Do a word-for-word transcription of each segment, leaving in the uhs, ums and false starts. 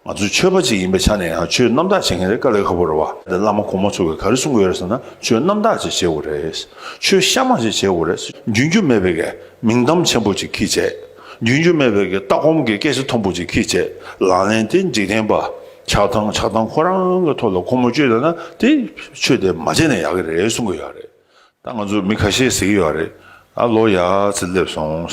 ང་ཚོ་ཆོས་པ་ཅིག་ཡིན་པའི་ཆ་ནས་ཡང་ཆོས་རྣམ་དག་བྱེད་མཁན་དེ་དཀའ་ལས་ཁག་པོ་རེད་བ། དེ་བླ་མ་གོང་མ་ཚོ་གིས་ག་རེ་གསུང་གི་ཡོད་རེད་ཟེར་ན། ཆོས་རྣམ་དག་ཅིག་བྱེད་དགོས་རེད། ཆོས་གཤའ་མ་ཅིག་བྱེད་དགོས་རེད། རྒྱུན་རྒྱུ་མེད་པའི་གི་མིང་གཏམ་ཆེན་པོ་ཅིག་ཁྱེར་བྱས། རྒྱུན་རྒྱུ་མེད་པའི་གི་ལྟ་སྒོམ་གྱི་སྐད་ཆ་མཐོན་པོ་ཅིག་ཁྱེར་བྱས། ལག་ལེན་དེ་འཇིག་རྟེན་པ་ཆགས་སྡང་ཆགས་སྡང་ཁོ་རང་གི་ཐོག་ལ་ཁོ་མོ་སྤྱོད་བསྡད་ན། དེ་ཆོས་དེ་མ་བྱས་ན་ཡག་གི་རེད་གསུང་གི་ཡོད་རེད། ད་ང་ཚོ་མི་ཁ་ཤས་ཟེར་གྱི་ཡོད་རེད། ཨ་ལོ་ཡག་ཙམ་སླེབས་སོང་།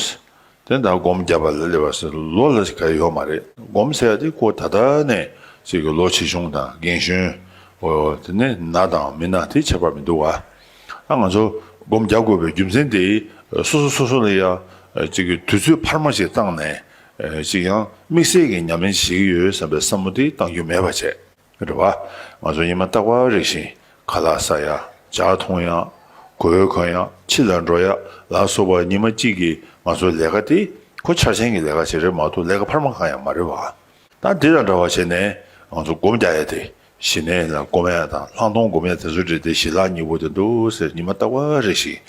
དེ་ད་སྒོམ་རྒྱབ་པ་ལ་སླེབས་པ་ཟེར་ལོ་ལ་ག་ཡོད་མ་རེད། སྒོམ་ཟེར་ཡ་དེ་ཁོ་ད་ལྟ་ནས་ཅིག་གི་ལོ་ཆེ་ཆུང་དང་རྒན་གཞོན། འོ་དེ་ནས་ན་དང་མི་ན་དེ་ཁྱད་པར་མི་འདུག་བ། ཨ་ང་ཚོ་སྒོམ་རྒྱག་དགོས་པའི་རྒྱུ་མཚན་དེ་སོ་སོ་སོ་སོ་ལ་ཡ་ཅིག་གི་དུས་ཚོད་འཕར་མ་ཞིག་བཏང་ནས་ཅིག་ཡང་དམིགས་བསལ་གྱི་ཉམས་ལེན་བྱེད་ཀྱི་ཡོད་བསམ་པའི་བསམ་བློ་དེ་བཏང་རྒྱུ་མེད་པ་བྱས། རེད་བ། ང་ཚོ་ཉི་མ་རྟག་པར་རེ་བཞིན་ཁ་ལག་ཟ་ཡ། ཇ་འཐུང་ཡ། གོས་གོན་ཡ། ཕྱི་ལ་འགྲོ་ཡ་ལ་སོགས་པ་ཉི་མ་གཅིག་གི་ང་ཚོའི་ལས་ཀ་དེ་ཁོ་འཆར་ཅན་གྱི་ལས་ཀ་ཞིག་རེད་མ་གཏོགས་ལས་ཀ་འཕར་མ་གང་ཡང་མ་རེད་བ། ད་འདི་དང་འདྲ་བ་བྱས་ནས་ང་ཚོ་སྒོམ་རྒྱག་ཡ་དེ། ཞི་གནས་ལ་སྒོམ་ཡ་དང་ལྷག་མཐོང་སྒོམ་ཡ་དེ་ཚོ་འདྲ་དེ་ཞི་ལྷག་གཉིས་པོ་དེ་འདུག་ཟེར། ཉི་མ་རྟག་པར་རེ་བཞིན་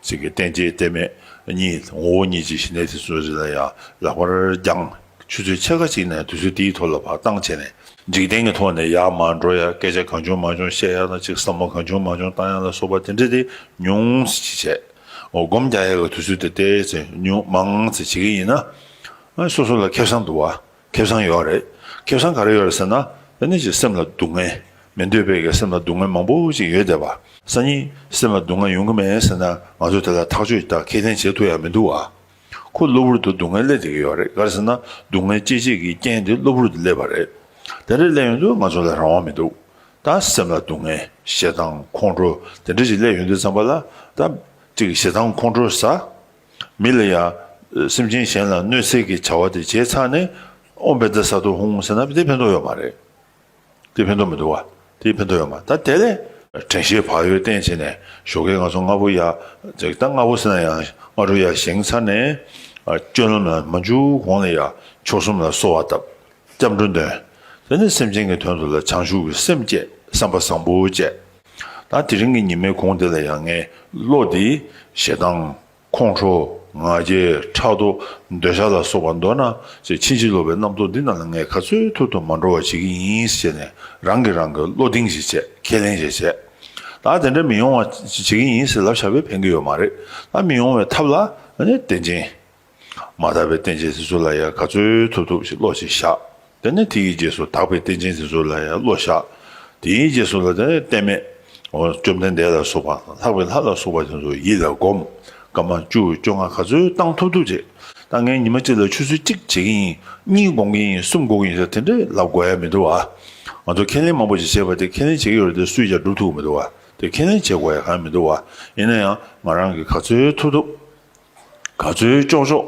ཅིག་གི་རྟེན་བཅས་རྟེན་མེད་གཉིས། ངོ་བོ་ཉིད་ཀྱི་ཞི་གནས་དེ་ཚོ་རེ་ལ་ཡ་ལག་པར་བརྐྱངས། ཆུ་ཚོད་ཕྱེད་ཀ་ཅིག་ནས་དུས་ཚོད་དེའི་ཐོག་ལ་བར་བཏང་བྱས་ནས། འཇིག་རྟེན་གྱི་ཐོག་ནས་ཡར་མར་འགྲོ་ཡ། སྐད་ཆ་གང་བྱུང་མང་བྱུང་བཤད་ཡ་དང་། ཅིག་བསམ་བློ་གང་བྱུང་མང་བྱུང་བཏང་ཡ་ལ་སོགས་པ་དེ་འདྲ་དེ་ཉུང་ཙམ་ཅིག་བྱས། འོ་སྒོམ་རྒྱག་ཡ་གི་དུས་ཚོད་དེ་ཏོག་ཙམ་ཉུང་མང་ཙམ་བྱེད་ཀྱི་ཡིན་ན། སོ་སོ་ལ་ཁེ་བཟང་འདུག་བ། ཁེ་བཟང་ཡོད་རེད། ཁེ་བཟང་ག་རེ་ཡོད་རེད་ཟེར་ན། དེ་ནི་ཅིག་སེམས་ལ་སྡུག་བསྔལ། མི་འདོད་པའི་གི་སེམས་ལ་སྡུག་བསྔལ་མང་པོ་ཅིག་ཡོད་བསྡད་པ། སང་ཉིན་སེམས་ལ་སྡུག་བསྔལ་ཡོང་གི་མེད་ཟེར་ན། ང་ཚོ་དེ་ལ་ཐག་གཅོད་དང་ཁས་ལེན་བྱེད་ཐུབ་ཡ་མི་འདུག་བ། ཁོ་གློ་བུར་དུ་སྡུག་བསྔལ་སླེབས་བསྡད་ཀྱི་ཡོད་རེད། ག་རེ་ཟེར་ན། སྡུག་བསྔལ་སྐྱེད་བྱེད་ཀྱི་རྐྱེན་དེ་གློ་བུར་དུ་སླེབས་པ་རེད། དེ་འདྲ་སླེབས་ཡོང་དུས་ང་ཚོ་ལ་རང་དབང་མི་འདུག། ད་སེམས་ལ་སྡུག་བསྔལ། ཞེ་སྡང་ཁོང་ཁྲོ་དེ་འདྲ་ཞིག་སླེབས་ཡོང་དུས་ཙམ་པ་ལ། ད་ཅིག་ཞེ་སྡང་ཁོང་ཁྲོ་ཟ། མི་ལ་ཡ། སེམས་ཅན་གཞན་ལ་གནོད་འཚེ་གི་བྱ་བ་དེ་བྱས་ཚར་ནས། ཨོཾ་བཛྲ་སཏྭ་ཧཱུྃ་ཟེར་ན་དེ་ཕན་ཐོགས་ཡོད་མ་རེད། དེ་ཕན་ཐོགས་མི་འདུག་བ། དེ་ཕན་ཐོགས་ཡོད་མ། ད་དེ་ལས་དྲན་ཤེས་བག་ཡོད་བསྟེན་བྱས་ནས། ཞོགས་ཀས་ང་ཚོ་སྔ་པོ་ཡ། ཅིག་ད་སྔ་པོ་ཟེར་ན་ཡང་སྔ་དྲོ་ཡ་བཞེངས་ཚར་ནས། ཨ་སྤྱོད་ལམ་ལ་མ་འཇུག་གོང་ལ་ཡ། མཆོག་གསུམ་ལ་གསོལ་བ་བཏབ། སྐྱབས་འགྲོ་འདོན། དེ་ནས་སེམས་ཅན་གྱི་དོན་དུ་ལ་བྱང་ཆུབ་ཀྱི་སེམས་བསྐྱེད། བསམ་པ་བཟང་པོ་བསྐྱེད། ད་དེ་རིང་གི་ཉི་མའི་གུང་དེ་ལ་ཡང་ངས་བློ་འདི་ཞེ་སྡང་། ཁོང་ཁྲོ། ང་རྒྱལ། ཕྲག་དོག། འདོད་ཆགས་ལ་སོགས་པ་མདོར་ན་ཅིག་ཕྱིན་ཅི་ལོག་པའི་རྣམ་རྟོག་འདི་རྣམས་ལ་ངས་ག་ཚོད་ཐུབ་ཐུབ་མ་འགྲོ་བ་བྱེད་ཀྱི་ཡིན་ཟེར་ནས། རང་གིས་རང་གི་བློ་གདེང་ཞིག་བྱས། ཁས་ལེན་ཞིག་བྱས། ད་དེ་འདྲ་མི་ཡོང་བ་བྱེད་ཀྱི་ཡིན་ཟེར་ལབ་བཞག་པས་ཕན་གྱི་ཡོད་མ་རེད། ད་མི་ཡོང་བའི་ཐབས་ལ་ཨ་ནི་རྟེན་ཅན། མ་དག་པའི་རྟེན་ཅན་དེ་ཚོ་ལ་ཡང་ག་ཚོད་ཐུབ་ཐུབ་ཞིག་བློ་ཞིག་བཞག། དེ་ནས་དེ་ཡི་རྗེས་སུ་དག་པའི་རྟེན་ཅན་དེ་ཚོ་ལ་ཡང་བློ་བཞག། དེ་ཡི་རྗེས་སུ་ལ་དེ་ནས་རྟེན་མེད། འོ་བཅོམ་ལྡན་འདས་ལ་སོགས་པ། ལྷག་པའི་ལྷ་ལ་སོགས་པ་དེ་ཚོ་ཡིད་ལ་སྒོམ། སྐར་མ་བཅུ་བཅོ་ལྔ་ག་ཚོད་བཏང་ཐུབ་ཐུབ་བྱེད། ད་ངས་ཉི་མ་གཅིག་ལ་ཆུ་ཚོད་གཅིག་བྱེད་ཀྱི་ཡིན། གཉིས་སྒོམ་གྱི་ཡིན། གསུམ་སྒོམ་གྱི་ཡིན་ཟེར་དེ་འདྲའི་ལབ་དགོས་ཡ་མི་འདུག་བ། ང་ཚོ་ཁས་ལེན་མང་པོ་ཞིག་བྱས་པ་དེ། ཁས་ལེན་བྱེད་ཀྱི་ཡོད་རེད་དེ། སུས་ཀྱང་སྒྲུབ་ཐུབ་ཀྱི་མི་འདུག་བ། དེ་ཁས་ལེན་བྱེད་དགོས་ཡ་གང་ཡང་མི་འདུག་བ། ཡིན་ན་ཡང་ང་རང་གིས་ག་ཚོད་ཐུབ་ཐུབ། ག་ཚོད་ལྕོགས་ལྕོགས།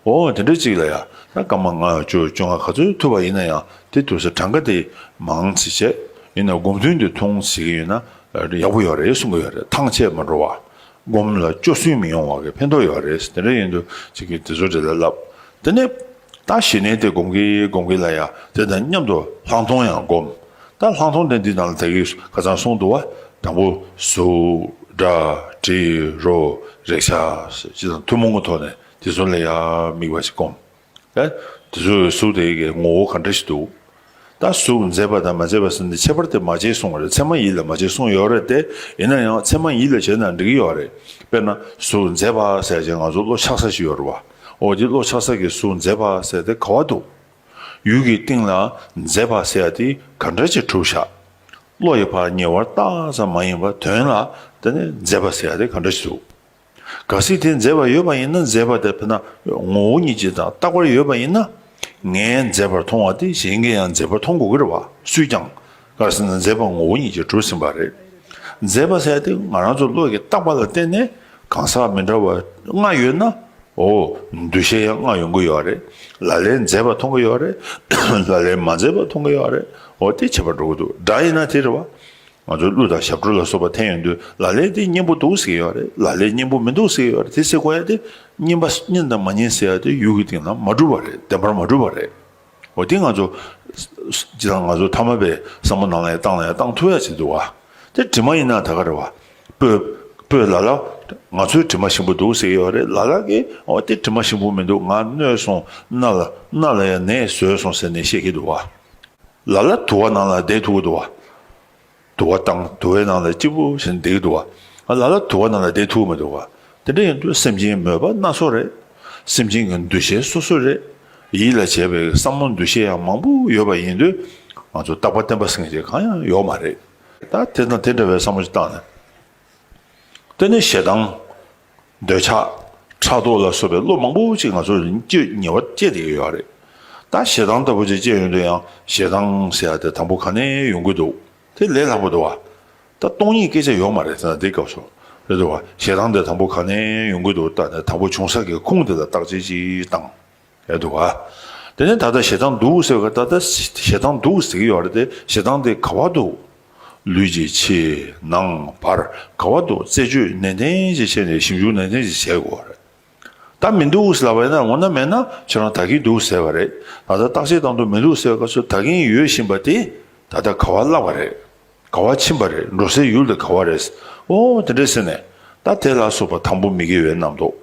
འོ་དེ་འདྲ་ཅིག་ལ་ཡ། ད་སྐར་མ་ལྔ་བཅུ་བཅོ་ལྔ་ག་ཚོད་ཐུབ་པ་ཡིན་ན་ཡང་། དེ་དུས་ཚོད་གྲངས་ཀ་དེ་མང་ཙམ་བྱས། ཡིན་ན་སྒོམ་ཐུན་དེ་ཐུང་ཙམ་བྱེད་ཀྱི་ཡོད་ན་ཡག་པོ་ཡོད་རེད་གསུང་གི་ཡོད་རེད། ཐང་ཆད་མ་འགྲོ་བ། སྒོམ་ལ་སྐྱོ་སུན་མི་ཡོང་བ་གི་ཕན་ཐོགས་ཡོད་རེད། དེ་འདྲ་ཡིན་དུས་ཅིག་གིས་དེ་ཚོ་འདྲ་ལ་ལབ། དེ་ནས་ད་ཞི་གནས་དེ་སྒོམ་གྱི་སྒོམ་གྱི་ལ་ཡ། དེ་དང་མཉམ་དུ་ལྷག་མཐོང་ཡང་སྒོམ། ད་ལྷག་མཐོང་དེ་འདི་ནང་ལ་ད་གིན་ཁ་སང་གསུངས་འདུག་བ། དང་པོ་གཟུགས། སྒྲ། དྲི། རོ། རེག་བྱ། ཅི་དང་ཐུན་མོང་གི་ཐོག་ནས་དེ་ཚོ་ལ་ཡ་དམིགས་པ་ཞིག་སྒོམ། ད་དེ་ཚོའི་གཟུགས་དེ་གི་ངོ་བོ་ག་འདྲ་ཞིག་འདུག། ད་གཟུགས་མཛེས་པ་དང་མ་མཛེས་པ་ཟེར་ནས་ཁྱད་པར་དེ་མ་ཕྱེ་གསུངས་པ་རེད། ཚད་མ་ཡིད་ལ་མ་བྱེད་གསུངས་ཡོད་རེད་དེ། ཡིན་ན་ཡང་ཚད་མ་ཡིད་ལ་བྱས་ན་འགྲིག་གི་ཡོད་རེད། དཔེར་ན་གཟུགས་མཛེས་པ་ཟེར་བྱས་ང་ཚོ་བློ་ཆགས་ས་ཞིག་ཡོད་རེད་བ། འོ་དེ་བློ་ཆགས་ས་གི་གཟུགས་མཛེས་པ་ཟེར་དེ་ག་བ་འདུག། ཡུལ་གྱི་སྟེང་ལ་མཛེས་པ་ཟེར་ཡ་དེ་ག་འདྲ་ཅིག་གྲུབ་བཞག། བློ་ཡིས་ཕར་ཉེ་བར་བལྟ་ཙམ་མ་ཡིན་པར་དོན་ལ་དེ་ནི་མཛེས་པ་ཟེར་ཡ་དེ་ག་འདྲ་ཅིག་འདུག། གལ་སྲིད་དེ་མཛེས་པ་ཡོད་པ་ཡིན་ན། མཛེས་པ་དེ་དཔེར་ན་ངོ་བོ་ཉིད་ཀྱིས་དང་རྟག་པར་ཡོད་པ་ཡིན་ན། ངས་མཛེས་པར་མཐོང་བ་དེ་གཞན་གྱིས་ཡང་མཛེས་པར་མཐོང་དགོས་ཀྱི་རེད་བ། སུས་ཀྱང་། གལ་སྲིད་ན་མཛེས་པ་ངོ་བོ་ཉིད་ཀྱིས་གྲུབ་ཟིན་པ་རེད། མཛེས་པ་ཟེར་ཡ་དེ་ང་རང་ཚོ་བློ་ཡི་བརྟག་པ་ལ་བརྟེན་ནས་གང་ཟག་མི་འདྲ་བ་ལྔ་ཡོད་ན། འོ། འདུ་ཤེས་ཡང་ལྔ་ཡོང་གི་ཡོད་རེད། ལ་ལས་མཛེས་པ་མཐོང་གི་ཡོད་རེད། ལ་ལས་མ་མཛེས་པ་མཐོང་གི་ཡོད་རེད། འོ་དེ་ཁྱད་པར་འགྲོ་གི་འདུག། སྒྲ་ཡིན་ན་དེ་རེད་བ། ང་ཚོའི་གླུ་དང་ཞབས་བྲོ་ལ་སོགས་པ་འཐེན་ཡོང་དུས། ལ་ལས་དེ་སྙན་པོ་འདུག་ཟེར་གྱི་ཡོད་རེད། ལ་ལས་སྙན་པོ་མི་འདུག་ཟེར་གྱི་ཡོད་རེད། དེ་ཟེར་དགོས་ཡ་དེ། སྙན་པ་སྙན་དང་མ་སྙན་ཟེར་ཡ་དེ་ཡུལ་གྱི་སྟེང་ལ་མ་གྲུབ་པ་རེད། བདེན་པར་མ་གྲུབ་པ་རེད། འོ་དེ་ང་ཚོ། སྤྱིར་བཏང་ང་ཚོ་ཐ་མལ་པའི་བསམ་བློ་ནང་ལ་ཡང་བཏང་ལ་ཡང་བཏང་ཐུབ་ཡ་ཅིག་འདུག་བ། དེ་དྲི་མ་ཡིན་ན་ད་ག་རེད་བ། སྤོས། སྤོས་ལ་ལ། ང་ཚོའི་དྲི་མ་ཞིམ་པོ་འདུག་ཟེར་གྱི་ཡོད་རེད། ལ་ལ་གིས་འོ་དེ་དྲི་མ་ཞིམ་པོ་མི་འདུག། ང་གནོད་སོང་། སྣ་ལ། སྣ་ལ་ཡང་ནད་བཟོས་སོང་ཟེར་ནས་བཤད་ཀྱི་འདུག་བ། ལ་ལ་དུ་བ་ནང་ལ་བསྡད་ཐུབ་ཀྱི་འདུག་བ། དུ་བ་བཏང་དུ་བའི་ནང་ལ་སྐྱིད་པོ་བྱས་ནས་བསྡད་ཀྱི་འདུག་བ། ལ་ལ་དུ་བ་ནང་ལ་བསྡད་ཐུབ་ཀྱི་མི་འདུག་བ། དེ་འདྲ་ཡིན་དུས་སེམས་ཅན་མོས་པ་སྣ་ཚོགས་རེད། སེམས་ཅན་གྱི་འདུ་ཤེས་སོ་སོ་རེད། ཡིད་ལ་བྱེད་པའི་བསམ་བློ་འདུ་ཤེས་ཡང་མང་པོ་ཡོད་པ་ཡིན་དུས། ང་ཚོ་རྟག་པ་བརྟན་པ་ཟེར་མཁན་ཅིག་གང་ཡང་ཡོད་མ་རེད། ད་དེ་དང་དེ་འདྲ་བའི་བསམ་བློ་ཞིག་བཏང་ནས། དེ་ནས་ཞེ་སྡང་། འདོད་ཆགས། ཕྲག་དོག་ལ་སོགས་པའི་བློ་མང་པོ་ཅིག་ང་ཚོར་སྐྱེ་ཉེ་བར་སྐྱེ་བསྡད་ཀྱི་ཡོད་རེད། ད་ཞེ་སྡང་ལྟ་བུ་ཅིག་སྐྱེ་ཡོང་དུས་ཡང་ཞེ་སྡང་ཟེར་ཡ་དེ་དང་པོ་ག་ནས་ཡོང་གི་འདུག་དེ་ལས་སླ་པོ་འདུག་བ། ད་སྟོང་ཉིད་སྐད་ཆ་ཡོད་མ་རེད་ཟེར་ན་དེ་སྐབས་སུ། རེད་འདུག་བ། ཞེ་སྡང་དེ་དང་པོ་ག་ནས་ཡོང་གི་འདུག་ད་ནས་དང་པོ་བྱུང་ས་གི་ཁུངས་དེ་ལ་བརྟག་དཔྱད་ཅིག་བཏང་། ཡོད་འདུག་ག་དེ་ནས་ད་ལྟ་ཞེ་སྡང་འདུག་ཟེར་བ། ད་ལྟ་ཞེ་སྡང་འདུག་ཟེར་གྱི་ཡོད་རེད་དེ། ཞེ་སྡང་དེ་ག་བ་འདུག་ལུས་ཀྱི་ཕྱི་ནང་བར་ག་བ་འདུག་རྩད་གཅོད་ནན་ཏན་ཅིག་བྱས་ནས་ཞིབ་འཇུག་ནན་ཏན་ཅིག་བྱེད་དགོས་རེད། ད་མི་འདུག་ཟེར་ལབ་པ་ཡིན་ན། འོ་ན་མེད་ན་ཁྱེད་རང་ད་གིན་འདུག་ཟེར་བ་རེད། ད་ལྟ་བརྟག་དཔྱད་བཏང་དུས་མི་འདུག་ཟེར་བ་སྐབས་སུ་ད་གིན་ཡོད་བཞིན་པ་དེ་ད་ལྟ་ག་བ་བརླག་པ་རེད། ག་བ་ཕྱིན་པ་རེད། འགྲོ་སའི་ཡུལ་དེ་ག་བ་རེད། ཨོ་དེ་འདྲས་ཟེར་ནས། ད་དེ་ལ་སོགས་པ་དང་པོ་མི་དགེ་བའི་རྣམ་རྟོག་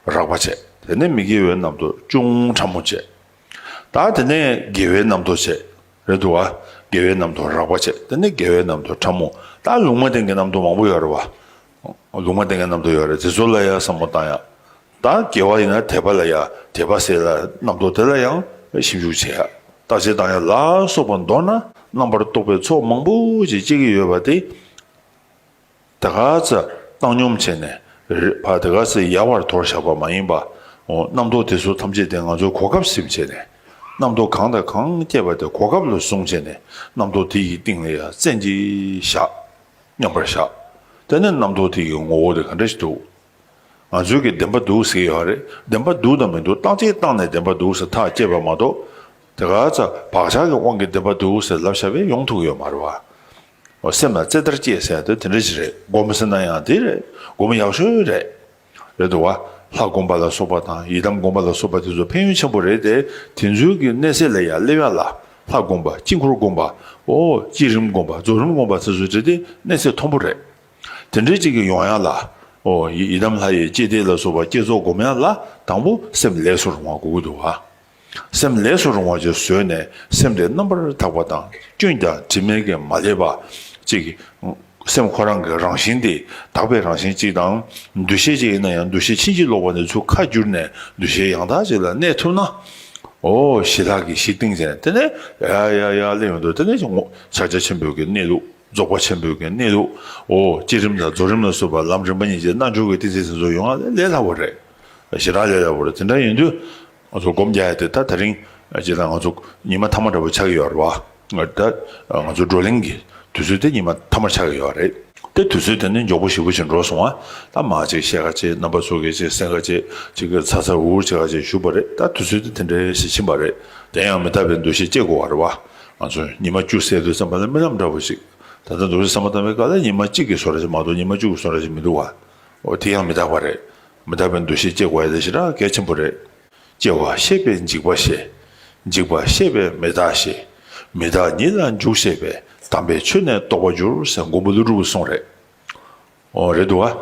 རགས་པ་བྱས། དེ་ནས་མི་དགེ་བའི་རྣམ་རྟོག་ཅུང་ཕྲ་མོ་བྱས། ད་དེ་ནས་དགེ་བའི་རྣམ་རྟོག་བྱས། རེད་འདུག་བ། དགེ་བའི་རྣམ་རྟོག་རགས་པ་བྱས། དེ་ནས་དགེ་བའི་རྣམ་རྟོག་ཕྲ་མོ། ད་ལུང་མ་བསྟན་གྱི་རྣམ་རྟོག་མང་པོ་ཡོད་རེད་བ། ལུང་མ་བསྟན་གྱི་རྣམ་རྟོག་ཡོད་རེད། དེ་ཚོ་ལ་ཡང་བསམ་བློ་བཏང་ཡ། ད་དགེ་བ་ཡིན་ན་དད་པ་ལ་ཡ། དད་པ་ཟེར་ལ་རྣམ་རྟོག་དེ་ལ་ཡང་ཞིབ་འཇུག་བྱེད་ཡ། བརྟག་དཔྱད་བཏང་ཡ་ལ་སོགས་པ་མདོར་ན་རྣམ་པར་རྟོག་པའི་ཚོགས་མང་པོ་ཅིག་སྐྱེ་གི་ཡོད་པ་དེ། ད་ག་ཚོད་བཏང་སྙོམས་བྱས་ནས་རེད་བ། ད་ག་ཚོད་ཡལ་བར་དོར་བཞག་པ་མ་ཡིན་པ། འོ་རྣམ་རྟོག་དེ་ཚོ་ཐམས་ཅད་དེ་ང་ཚོས་གོ་སྐབས་ཟིན་བྱས་ནས། རྣམ་རྟོག་གང་དང་གང་སྐྱེས་པ་དེ་གོ་སྐབས་ལ་བཟུང་བྱས་ནས། རྣམ་རྟོག་དེ་ཡི་སྟེང་ལ་ཡ་བཙན་གྱིས་བཞག་མཉམ་པར་བཞག་དེ་ནས་རྣམ་རྟོག་དེ་ཡི་ངོ་བོ་དེ་ག་འདྲ་ཞིག་འདུག་ང་ཚོས་ཀྱི་བདེན་པ་འདུག་ཟེར་གྱི་ཡོད་རེད། བདེན་པ་འདུག་དང་མི་འདུག་བརྟག་དཔྱད་བཏང་ནས་བདེན་པ་འདུག་ཟེར་ཐག་བཅད་པ་མ་གཏོགས། དེ་ག་ཚོད་བག་ཆགས་ཀྱི་དབང་གིས་བདེན་པ་འདུག་ཟེར་ལབ་བཞག་པས་ཡོང་ཐུབ་ཀྱི་ཡོད་མ་རེད་བ། འོ་སེམས་ལ་རྩེ་ལྟར་སྐྱེས་ཟེར་ཡ་དེ་དེ་འདྲ་ཞིག་རེད། སྒོམ་ཟེར་ན་ཡང་དེ་རེད། སྒོམ་ཡག་ཤོས་རེད། རེད་འདུག་བ། ལྷ་སྒོམ་པ་ལ་སོགས་པ་དང་། ཡི་དམ་སྒོམ་པ་ལ་སོགས་པ་དེ་ཚོ་ཕན་ཡོན་ཆེན་པོ་རེད་དེ། དེ་ཚོའི་གི་གནས་ཚད་ལ་ཡ་སླེབས་ཡ་ལ། ལྷ་སྒོམ་པ། དཀྱིལ་འཁོར་སྒོམ་པ། འོ་བསྐྱེད་རིམ་སྒོམ་པ། རྫོགས་རིམ་སྒོམ་པ་དེ་ཚོ་རེད་དེ། གནས་ཚད་མཐོན་པོ་རེད། དེ་འདྲའི་ཅིག་གི་ཡོང་ཡ་ལ། འོ་ཡི་ཡི་དམ་ལྷ་ཡི་བསྐྱེད་བཟླས་ལ་སོགས་པ་བསྐྱེད་རྫོགས་སྒོམ་ཡ་ལ། དང་པོ་སེམས་ལེགས་སུ་རུང་བ་དགོས་ཀྱི་འདུག་བ། སེམས་ལེགས་སུ་རུང་བ་ཅིག་བཟོས་ནས། སེམས་དེ་རྣམ་པར་དག་པ་དང་། སྐྱོན་དང་དྲི་མས་ཀྱང་མ་བསླད་པ་ཅིག་སེམས་ཁོ་རང་གི་རང་བཞིན་དེ། དག་པའི་རང་བཞིན་གཅིག་དང་། འདུ་ཤེས་གཅིག་ཡིན་ན་ཡང་འདུ་ཤེས་ཕྱིན་ཅི་ལོག་པ་ནས་ཚུར་ཁ་བསྒྱུར་ནས། འདུ་ཤེས་ཡང་དག་ཅིག་ལ་གནས་ཐུབ་ན། འོ་ཞི་ལྷག་གི་གཞི་བཏིང་བྱས་ནས། དེ་ནས་ཡ་ཡ་ཡ་སླེབས་ཡོང་དུས། དེ་ནས་ཕྱག་རྒྱ་ཆེན་པོའི་གི་གནས་ལུགས། རྫོགས་པ་ཆེན་པོའི་གི་གནས་ལུགས། འོ་བསྐྱེད་རིམ་དང་རྫོགས་རིམ་ལ་སོགས་པ་ལམ་རིམ་པ་གཉིས་ཀྱི་རྣལ་འབྱོར་གྱི་ཏིང་འཛིན་དེ་ཚོ་ཡོང་བ་ལས་སླ་པོ་རེད། ཞེ་དྲག་ལས་སླ་པོ་རེད། དེ་འདྲ་ཡིན་དུས། ང་ཚོ་སྒོམ་རྒྱག་ཡ་དེ་ད་དེ་རིང་། ཅེས་ད་ང་ཚོ་ཉི་མ་ཐ་མ་འདྲ་པོ་ཆགས་ཀྱི་ཡོད་རེད་བ། ད་ང་ཚོ་བགྲོ་གླེང་གི་དུས་ཚོད་དེ་ཉི་མ་ཐ་མར་ཆགས་ཀྱི་ཡོད་རེད། དེ་དུས་ཚོད་དེ་ནི་མགྱོགས་པོ་ཞེ་པོ་ཅིག་འགྲོ་སོང་བ། ད་མར་ཅིག་བཤད་ཁ་ཅིག་རྣམ་པ་ཚོ་གིས་ཅིག་གསན་ཁ་ཅིག་ཅིག་གི་ཚ་ཚ་འུར་འུར་བྱེད་ཁ་ཅིག་ཞུས་པ་རེད། ད་དུས་ཚོད་དེ་དེ་འདྲའི་ཞིག་ཕྱིན་པ་རེད། དེ་ཡང་མི་རྟག་པའི་འདུ་ཤེས་སྐྱེ་དགོས་པ་རེད་བ། ང་ཚོ་ཉི་མ་བཅུ་ཟེར་དུས་ཙམ་པ་ལ་རྨི་ལམ་འདྲ་པོ་ཞིག་ད་ལྟ་འདུག་སེ་བསམ་བློ་བཏང་བའི་སྐབས་ལ་ཉི་མ་གཅིག་གི་བཟོ་འདྲ་ཞིག་མ་གཏོགས། ཉི་མ་བཅུ་གི་བཟོ་འདྲ་ཞིག་མི་འདུག་བ། འོ་དེ་ཡང་མི་རྟག་པ་རེད། མི་རྟག་པའི་འདུ་ཤེས་སྐྱེ་དགོས་ཡ་དེ་ཞེ་དྲག་གལ་ཆེན་པོ་རེད། སྐྱེ་བ་ཤེས་པས་འཇིག་པ་ཤེས། འཇིག་པ་ཤེས་པས་མི་རྟག་ཤེས། མི་རྟག་ཉིད་ལ་འཇུག་ཤེས་པས། དམ་པའི་ཆོས་ནི་རྟོགས་པར་འགྱུར་ཟེར་མགོན་པོ་ཀླུ་སྒྲུབ་ཀྱི་གསུང་རེད། འོ་རེད་འདུག་བ།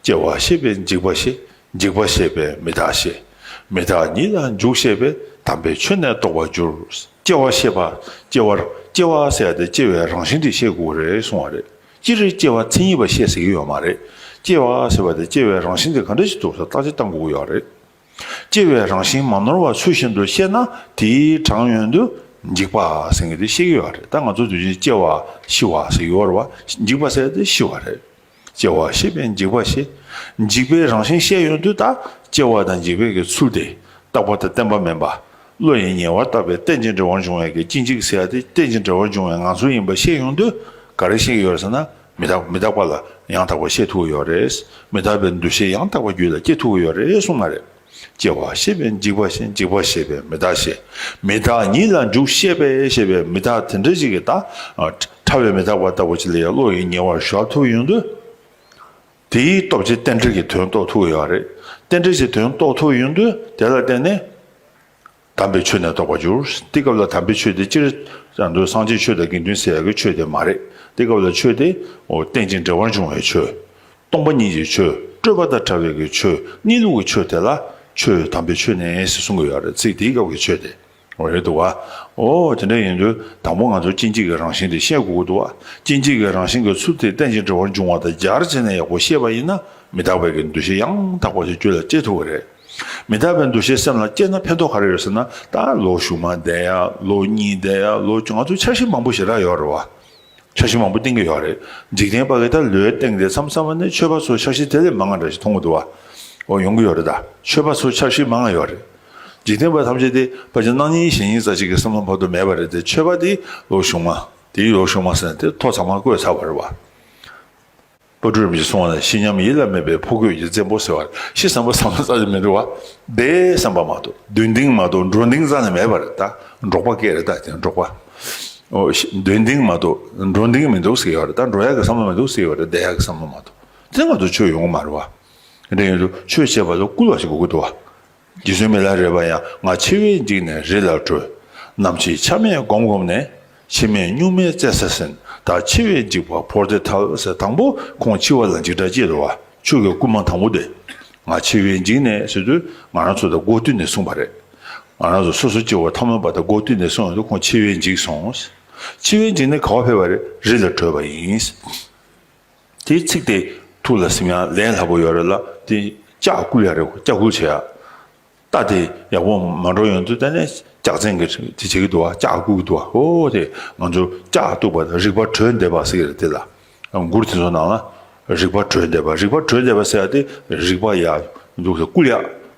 སྐྱེ་བ་ཤེས་པས་འཇིག་པ་ཤེས། འཇིག་པ་ཤེས་པས་མི་རྟག་ཤེས། མི་རྟག་ཉིད་ལ་འཇུག་ཤེས་པས། དམ་པའི་ཆོས་ནི་རྟོགས་པར་འགྱུར། སྐྱེ་བ་ཤེས་པ། སྐྱེ་བར་སྐྱེ་བ་ཟེར་ཡ་དེ་སྐྱེ་བའི་རང་བཞིན་དེ་ཤེས་དགོས་རེད་གསུང་བ་རེད། སྤྱིར་སྐྱེ་བ་མཚན་ཉིད་པ་ཤེས་ཟེར་གྱི་ཡོད་མ་རེད། སྐྱེ་བ་ཟེར་བ་དེ་སྐྱེ་བའི་རང་བཞིན་དེ་ག་འདྲ་ཞིག་འདུག་ཟེར་བརྟག་དཔྱད་བཏང་དགོས་ཀྱི་ཡོད་རེད། སྐྱེ་བའི་རང་བཞིན་མ་ནོར་བ་ཚུལ་བཞིན་དུ་ཤེས་ན། དེའི་གྲངས་ཡོང་དུས་འཇིག་པ་ཟེར་མཁན་དེ་ཤེས་ཀྱི་ཡོད་རེད། ད་ང་ཚོ་དུས་རྒྱུན་སྐྱེ་བ་ཤི་བ་ཟེར་གྱི་ཡོད་རེད་བ། འཇིག་པ་ཟེར་དེ་ཤི་བ་རེད། སྐྱེ་བ་ཤེས་པས་འཇིག་པ་ཤེས། འཇིག་པའི་རང་བཞིན་ཤེས་ཡོང་དུས་ད་སྐྱེ་བ་དང་འཇིག་པའི་གི་ཚུལ་དེ་རྟག་པ་དང་བརྟན་པ་མིན་པ། བློ་ཡིས་ཉེ་བར་བཏགས་པའི་རྟེན་ཅིང་འབྲེལ་བར་འབྱུང་བའི་གི་སྐྱེ་འཇིག་ཟེར་ཡ་དེ་རྟེན་ཅིང་འབྲེལ་བར་འབྱུང་བའི་ངང་ཚུལ་ཡིན་པ་ཤེས་ཡོང་དུས། ག་རེ་ཤེས་ཀྱི་ཡོད་རེད་ཟེར་ན། མི་རྟག་མི་རྟག་པ་ལ་ཡང་དག་པ་ཤེས་ཐུབ་ཀྱི་ཡོད་རེད། མི་རྟག་པའི་འདུ་ཤེས་ཡང་དག་པ་རྒྱུད་ལ་སྐྱེ་ཐུབ་ཀྱི་ཡོད་རེད་གསུངས་པ་རེད། སྐྱེ་བ་ཤེས་པས་འཇིག་པ་ཤེས། འཇིག་པ་ཤེས་པས་མི་རྟག་ཤེས། མི་རྟག་ཉིད་ལ་འཇུག་ཤེས་པས་ཞེས་པའི་མི་རྟག་དེ་འདྲ་ཞིག་གི་ད། ཕྲ་བའི་མི་རྟག་པ་ལྟ་བུ་ཅིག་ལ་ཡང་བློ་ཡིས་ཉེ་བར་གཞོལ་ཐུབ་ཡོང་དུས། དེའི་སྟོབས་ཀྱིས་རྟེན་འབྲེལ་གྱི་དོན་རྟོགས་ཐུབ་ཀྱི་ཡོད་རེད། རྟེན་འབྲེལ་གྱི་དོན་རྟོགས་ཐུབ་ཡོང་དུས་དེ་ལ་བརྟེན་ནས། དམ་པའི་ཆོས་ནི་རྟོགས་པར་འགྱུར། དེ་སྐབས་ལ་དམ་པའི་ཆོས་དེ་སྤྱིར་བཏང་དུ་སངས་རྒྱས་ཆོས་དང་དགེ་འདུན་ཟེར་ཡག་གི་ཆོས་དེ་མ་རེད། དེ་སྐབས་ལ་ཆོས་དེ། འོ་རྟེན་ཅིང་འབྲེལ་བར་འབྱུང་བའི་ཆོས། སྟོང་པ་ཉིད་ཀྱི་ཆོས། སྤྲོས་པ་དང་བྲལ་བའི་གི་ཆོས། གནས་ལུགས་ཀྱི་ཆོས་དེ་ལ་ཆོས་དམ་པའི་ཆོས་ནི་ཟེར་གསུང་གི་ཡོད་རེད། ཚིག་དེའི་སྐབས་ཀྱི་ཆོས་དེ། འོ་རེད་འདུག་བ། ཨོ་དེ་འདྲ་ཡིན་དུས་དང་པོ་ང་ཚོ་སྐྱེ་འཇིག་གི་རང་བཞིན་དེ་ཤེས་དགོས་ཀྱི་འདུག་བ། སྐྱེ་འཇིག་གི་རང་བཞིན་གྱི་ཚུལ་དེ་རྟེན་ཅིང་འབྲེལ་བར་འབྱུང་བ་དང་སྦྱར་བྱས་ནས་ཡག་པོ་ཤེས་པ་ཡིན་ན་མི་རྟག་པའི་གི་འདུ་ཤེས་ཡང་དག་པ་ཞིག་རྒྱུད་ལ་སྐྱེ་ཐུབ་ཀྱི་རེད། མི་རྟག་པའི་འདུ་ཤེས་སེམས་ལ་སྐྱེས་ན་ཕན་ཐོགས་ག་རེ་ཡོད་ཟེར་ན། ད་ལོ་གཞུག་མ་བསྡད་ཡ། ལོ་གཉིས་བསྡད་ཡ། ལོ་བཅུ། ང་ཚོ་འཆར་གཞི་མང་པོ་ཞེ་དྲག་ཡོད་རེད་བ། འཆར་གཞི་མང་པོ་བཏིང་གི་ཡོད་རེད། འཇིག་རྟེན་པ་གིས་ད་ལོའི་སྟེང་དེ་མཚམས་མཚམས་ནས་ཆོས་པ་ཚོ་འཆར་གཞི་དེ་ལས་མང་བ་འདྲ་ཞིག་མཐོང་གི་འདུག་བ། འོ་ཡོང་གི་ཡོད་རེད། ད་ཆོས་པ་ཚོ་འཆར་གཞི་མང་བ་ཡོད་རེད། འཇིག་རྟེན་པ་ཐམས་ཅད་དེ་ཕལ་ཆེར་གནངས་ཉིན་གཞེས་ཉིན་ཙམ་ཞིག་གི་བསམ་བློ་བར་དུ་མེད་པ་རེད་དེ། ཆོས་པ་དེ་ལོ་གཞུག་མ། དེའི་ལོ་གཞུག་མ་ཟེར་ནས་དེ་ཐོ་ཚང་མ་བཀོད་ཚར་བ་རེད་བ། དཔལ་སྤྲུལ་རིན་པོ་ཆེས་གསུངས་པ་ནང་བཞིན། ཤི་ཉམས་ཡིད་ལ་མེད་པའི་ཕོ་རྒོད་ཀྱི་བཙན་པོ་ཟེར་བ་རེད། ཤི་བསམ་པ་བསམ་བློ་རྩ་ནས་མི་འདུག་བ། བསྡད་བསམ་པ་མ་གཏོགས། སྡོད་འདུག་མ་གཏོགས་འགྲོ་འདུག་རྩ་ནས་མེད་པ་རེད། ད་འབྲོག་པ་སྐད་རེད། ད་དེ་འབྲོག་པ། ཨོ་ཤི། སྡོད་འདུག་མ་གཏོགས་འགྲོ་འདུག་མི་འདུག་ཟེར་ཡོད་རེད། ད་འགྲོ་ཡག་གི་བསམ་བློ་མི་འདུག་ཟེར་ཡོད་རེད། བསྡད་ཡག་གི་བསམ་བློ་མ་གཏོགས། དེ་ང་ཚོ་ཆོས་ཡོང་གི་མ་རེད་བ། དེ་འདྲ་ཡིན་དུས་ཆོས་བྱེད་པ་ལ་བསྐུལ་བ་ཞིག་དགོས་ཀྱི་འདུག་བ། རྗེ་བཙུན་མི་ལ་རས་པ་ཡང་། ང་འཆི་བས་འཇིགས་ནས་རི་ལ་བྲོས། ནམ་འཆི་ཆ་མེད་བསྒོམ་བསྒོམས་ནས། འཆི་མེད་གཉུག་མའི་བཙན་ས་ཟིན། བདག་འཆི་བས་འཇིགས་པ་བོར་ཏེ་ཐལ་ཟེར། དང་པོ་ཁོང་འཆི་བ་ལ་འཇིགས་སྐྲག་སྐྱེས་འདུག་བ། ཆོས་ཀྱི་བསྐུལ་མ་དང་པོ་དེ། ང་འཆི་བས་འཇིགས་ནས་ཟེར་དུས་ང་རང་ཚོ་དང་སྒོ་བསྟུན་ནས་གསུངས་པ་རེད། ང་རང་ཚོ་སོ་སོ་སྐྱེ་བོ་ཐ་མལ་པ་དང་སྒོ་བསྟུན་ནས་གསུངས་ཡོང་དུས་ཁོང་འཆི་བས་འཇིགས་སོང་། འཆི་བས་འཇིགས་ནས་ག་པར་ཕེབས་པ་རེད། རི་ལ་བྲོས་པ་ཡིན། དེའི་ཚིག་དེ་ཐུགས་ལ་སིམ་ཡ་ལས་སླ་པོ་ཡོད་རེད་ལ། དེ་ལྕག་བསྐུལ་ཡ་རེད། ལྕག་བསྐུལ་བྱེད་ཡ། རྟ་དེ་ཡག་པོ་མ་འགྲོ་ཡོང་དུས་དེ་ནས་ལྕག་ཚན་གྱིས་དེ་བྱེད་ཀྱི་འདུག་བ། ལྕག་བསྐུལ་གྱི་འདུག་བ། ཨོ་དེ་ང་ཚོ་ལྕག་གཏུགས་པ་དང་རིག་པ་གྲོལ་འདེབས་པ་ཟེར་གྱི་རེད། དེ་ལ་མགུར་དེ་ཚོ་ནང་ལ་རིག་པ་གྲོལ་འདེབས་པ། རིག་པ་གྲོལ་འདེབས་པ་ཟེར་ཡ་དེ་རིག་པ་ཡག་འདུག་ཟེར་བསྐུལ་ཡ།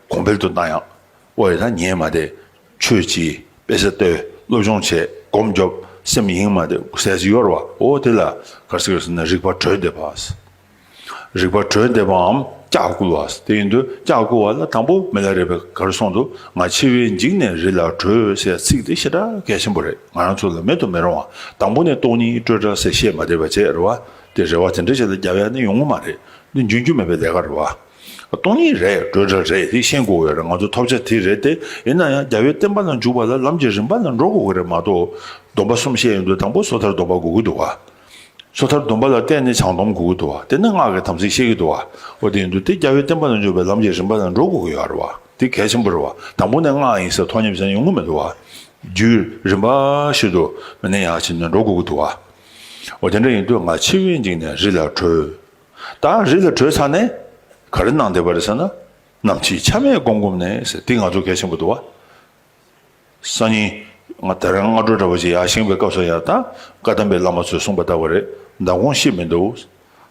གོང་འཕེལ་དུ་བཏང་ཡ། ཨོ་ཡ། ད་ཉན་མ་བསྡད། ཆོས་གྱིས་དཔེ་ཆ་ལྟོས། སློབ་སྦྱོང་བྱེད། སྒོམ་རྒྱོབ། སེམས་གཡེང་མ་བསྡད་ཟེར་ཡ་ཅིག་ཡོད་རེད་བ། ཨོ་དེ་ལ་ག་རེ་ཟེར་ཟེར་ན། རིག་པ་གྲོལ་འདེབས་པ། རིག་པ་གྲོལ་འདེབས་པའམ་ལྕག་བསྐུལ་བ། དེ་ཡིན་དུས་ལྕག་བསྐུལ་བ་ལ་དང་པོ་མི་ལ་རས་པས་ག་རེ་གསུངས་འདུག། ང་འཆི་བས་འཇིགས་ནས་རི་ལ་བྲོས་ཟེར་ཚིག་དེ་ཞེ་དྲག་གལ་ཆེན་པོ་རེད། ང་རང་ཚོ་ལ་མེད་དུ་མི་རུང་བ། དང་པོ་ནས་སྟོང་ཉིད་སྤྲོས་བྲལ་ཟེར་བཤད་མ་བསྡད་པ་བྱས་རེད་བ། དེ་རེ་བ་དེ་འདྲ་ཞིག་ལ་རྒྱབ་ཡ་ནི་ཡོང་གི་མ་རེད། འདི་འཇོན་རྒྱུ་མེད་པའི་ལས་ཀ་རེད་བ། སྟོང་ཉིད་རེད། སྤྲོས་བྲལ་རེད། དེ་ཤེས་དགོས་ཀྱི་རེད། ང་ཚོ་ཐོབ་བྱ་དེ་རེད་དེ། ཡིན་ན་ཡང་རྒྱལ་བའི་བསྟན་པ་ལ་འཇུག་པ་ལ་ལམ་གྱི་རིམ་པ་ལ་འགྲོ་དགོས་ཀྱི་རེད་མ་གཏོགས། སྡོམ་པ་གསུམ་བཤད་ཡོང་དུས་དང་པོ་སོ་ཐར་སྡོམ་པ་དགོས་ཀྱི་འདུག་བ། སོ་ཐར་སྡོམ་པ་ལ་བརྟེན་ནས་བྱང་སྡོམ་དགོས་ཀྱི་འདུག་བ། དེ་ནས་སྔགས་ཀྱི་དམ་ཚིག་བཤད་ཀྱི་འདུག་བ། འོ་དེ་ཡིན་དུས་དེ་རྒྱལ་བའི་བསྟན་པ་ལ་འཇུག་པའི་ལམ་གྱི་རིམ་པ་ལ་འགྲོ་དགོས་ཀྱི་ཡོད་རེད་བ། དེ་གལ་ཆེན་པོ་རེད་བ། དང་པོ་ནས་སྔགས་ཡིན་ཟེར་ཐོགས་མཉམ་ཟེར་ཡོང་གི་མི་འདུག་བ། རྒྱུད་རིམ་པ་བཞིན་དུ་མི་ནས་ཡར་ཕྱིན་ནས་འགྲོ་དགོས་ཀྱི་འདུག་བ། འོ་དེ་འདྲ་ཡིན་དུས་ང་འཆི་བས་འཇིགས་ནས་རི་ལ་བྲོས། ད་རི་ལ་བྲོས་ཚར་ནས་ག་རེ་གནང་བསྡད་པ་རེད་ཟེར་ན། ནམ་འཆི་ཆ་མེད་བསྒོམ་བསྒོམས་ནས་ཟེར། དེ་ང་ཚོ་གལ་ཆེན་པོ་འདུག་བ། སང་ཉིན་ང་དེ་རིང་སྔ་དྲོ་འདྲ་བོ་ཅིག་ཡར་བཞེངས་པའི་སྐབས་སུ་ཡང་ད་བཀའ་གདམས་པའི་བླ་མ་ཚོས་གསུངས་པ་ལྟ་བུ་རེད། མདང་དགོང་ཤི་མི་འདུག།